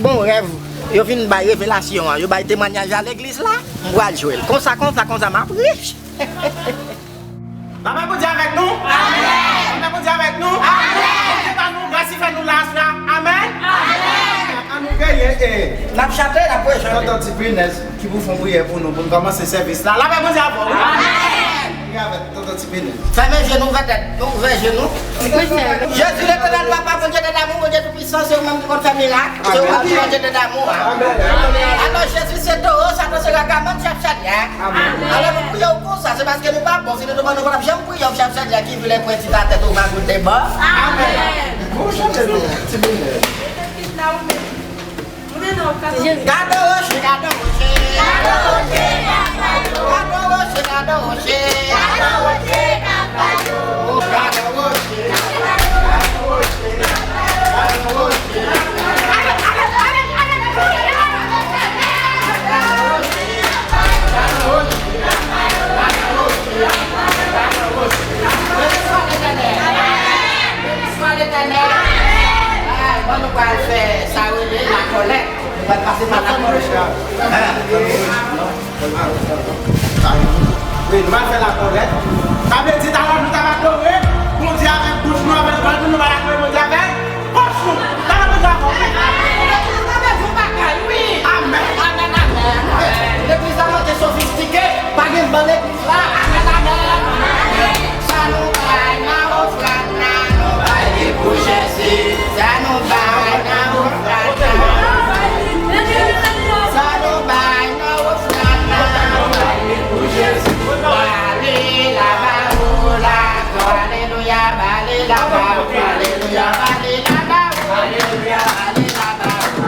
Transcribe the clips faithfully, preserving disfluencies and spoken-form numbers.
Yon rèv, yo vin bay revelasyon an, yo bay temwanyaj la legliz la, m pral jwe l. Konsa, konsa, konsa, m ap rich. Lapè Bondye avèk nou. Amèn. Lapè Bondye avèk nou. Amèn. Bondye ba nou gras, li fè nou laj la. Amèn. Amèn. An nou genyen, e, n ap chante, n ap pwechante. Tonton Ti Pinèz ki pou fè yon priyè pou nou, pou n kòmanse sèvis la. Lapè Bondye avè w. Amèn. Priyè avèk tonton Ti Pinèz. Fèmen je nou, ouvè tèt nou, ouvè je nou. Jezi Letènèl, Papa, Bondye de damou, Bondye Toupisan, se ou menm ki konn fè mirak, se ou menm ki Bondye de damou a. Alò, Jezi se towo, Satan se ragamann, chèf chadyak. Alò, nou priye w konsa, se paske nou pa bon, si nou te bon, nou pa t ap janm priye w, chèf chadyak ki vle pwenti ta tèt ou magout de bò. Amèn. Bon, chante nou, Ti Pinèz. Gade woche, gade woche. Gade woche k ap pale w. Gade woche, gade woche. Gade woche k ap pale w. Gade woche, gade woche, gade woche. Beni swa Letènèl. Ay, bon, nou pral fè sa yo rele lakòlèt. Nou pral pase pa lakòlèt. Wi, nou pral fè lakòlèt. Sa vle di, talè nou t ap adore Bondye avèk bouch nou, avèk vant nou, nou pral adore Bondye avèk pòch nou. Talè Bondye avè w. Amèn. Amèn, amèn. Legliz la manke sofistike, pa gen ban legliz la. Amèn, amèn. Sa nou bay nan ofrann nan, nou bay li pou Jezi. Sa nou bay nan ofrann nan. Sa nou bay nan ofrann nan, nou bay li pou Jezi. Ba li la, ba ou la, alelouya, ba li la, ba ou, alelouya, ba li la, ba ou, alelouya, ba li la, ba ou.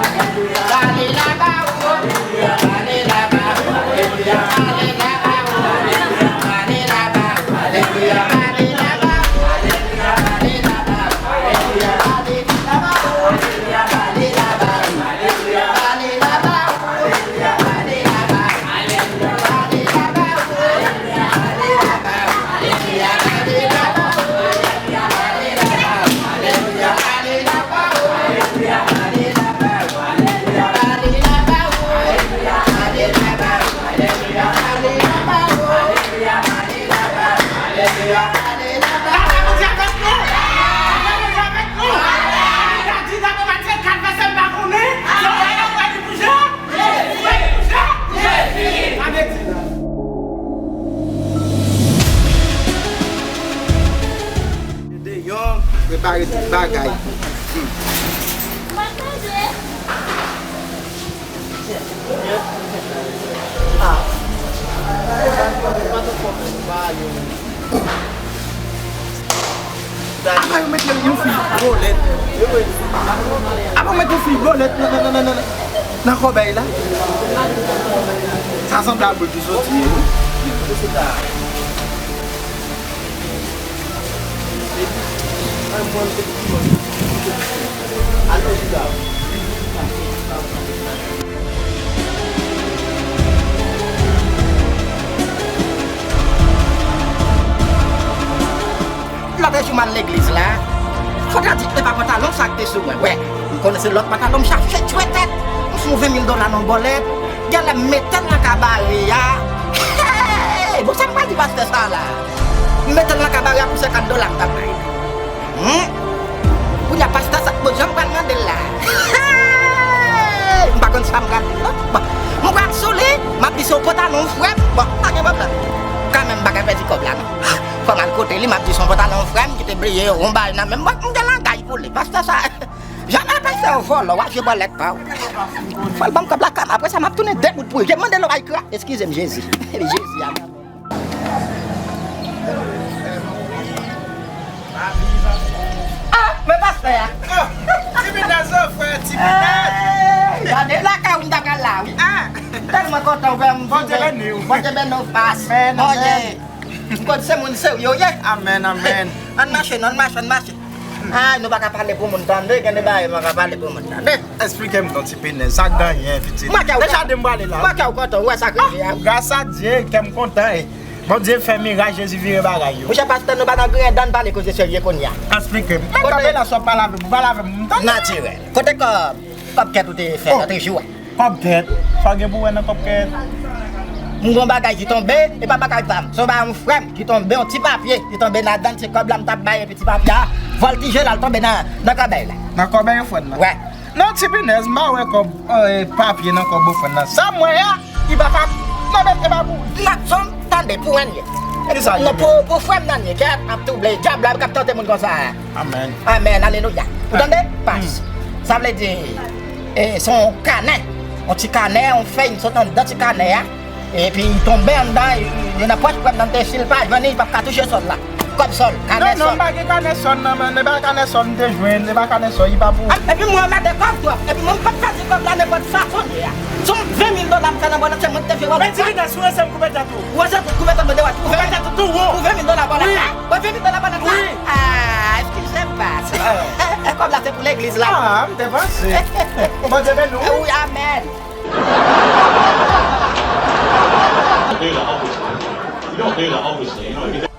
Deyò, prepare tout bagay. Hmm. Apa yo met yon, yon fil bolèt? Apa yo met yon fil bolèt nan, nan, nan, nan, nan, nan kòbèy la? Sa sanble a boul ki soti, wi. Lòt jou m al legliz la, fò ta di e pa pantalon sa k te sou mwen. Wè, m konnen se lòt pantalon m chache tchwètèt. M fè yon ven mil dola nan bòlèt. Genlè m mete l nan kabare a. Hey! Bon, sa m pral di pastè sa la? M mete l nan kabare a pou senkant dola m t ap bay. Hmm? Kounye a pastè sa, bon, jan m pral mande l la. Hey! M pa konn sa m pral di l non. Bon, m pral sou li, m ap di se yon pantalon frè m. Bon, pa gen pwoblèm. Kanmenm m pa ka pèdi kòb la non. Fò m al kote li, m ap di se yon pantalon frè m ki te bliye yon bagay nan men m. Bon, m gen langay pou li. Pastè sa, jan nan pastè yo vòlò, w ap jwe bòlèt pa w. Fò l ban m kòb la kanmenm. Apre sa, m ap tounen debout pou li. J mande l yon bagay kra. Eskize m, Jezi. Jezi a. Ah, men pastè a. Ah, Ti Pinèz, o frè, Ti Pinèz. Hey, gade lakay ou m ta pral la, wi. Ah. M tèlman kontan ou fè m vini. Bondye beni w. Bondye beni w, pas. Amèn, amèn. M konn se moun serye w ye. Amèn, amèn. Ann mache non, ann mache, ann mache. Ay, nou pa ka pale pou moun tande, gen de bagay nou pa ka pale pou moun tande. Eksplike m non, Ti Pinèz, sa k genyen, pitit? Deja de m prale la. Mwen kè w kontan, ou wè sa k rive a. Gras a Dye, kè m kontan, e Bondye fè mirak, Jezi vire bagay yo. Monchè pastè, nou pa nan griyen dan, n pale koze serye kounye a. Eksplike m. Men kanpe la, swa pale avè m, ou pale avè m, m tande. Natirèl. Kote kòb? Kòb kèt ou te fè lòt jou a? Kòb kèt? Sa w gen pou wè nan kòb kèt? M gon bagay ki tonbe, e pa bagay pa m. Se yon bagay yon frè m ki tonbe, yon ti papye ki tonbe ladan l, se kòb la m t ap bay, epi ti papye a vòltije l al tonbe nan, nan kòbèy la. Nan kòbèy ofrann nan? Wè. Non, ti pinèz, m pa wè kòb, eh, papye nan kòb ofrann nan. Sa m wè a, li pa ka, non, men se pa pou. N ap zon, tande, pou mwen ye. Kisa li ye? Non, pou, pou frè m nan ye, kè ap twouble, dyab la k ap tante moun konsa a. Amèn. Amèn, alelouya. Ou tande? Pas. Sa vle di, eh, se yon kanè. Yon ti kanè, yon fèy, m sot anndan ti kanè a. Epi li tonbe anndan, li nan pòch frè m nan, te si l pa jwenn li, li p ap ka touche sòl la. Kòb sòl, kanè sòl. Non, non, m pa gen kanè sòl, non, men se pa kanè sòl m te jwenn, se pa kanè sòl, li pa pou. Ah, epi mwen, m mete kòb twòp. Epi mwen, m p ap pèdi kòb la nenpòt fason li ye a. Se yon ven mil dola m fè nan bòn nan, se mwen ki te fè wòl. Men ti Linda, sou wè se m koupe tèt ou. Wè se koupe tèt mwen, de wè. Koupe tèt ou tou wo. Pou ven mil dola bòn nan. Wi. Pou ven mil dola bòn nan. Wi. Ah, eskize m, pas. Kòb la se pou legliz la. Ah, m te panse. Bondye beni w. Wi, amèn. They don't pay the office. You don't pay the office. You know, if you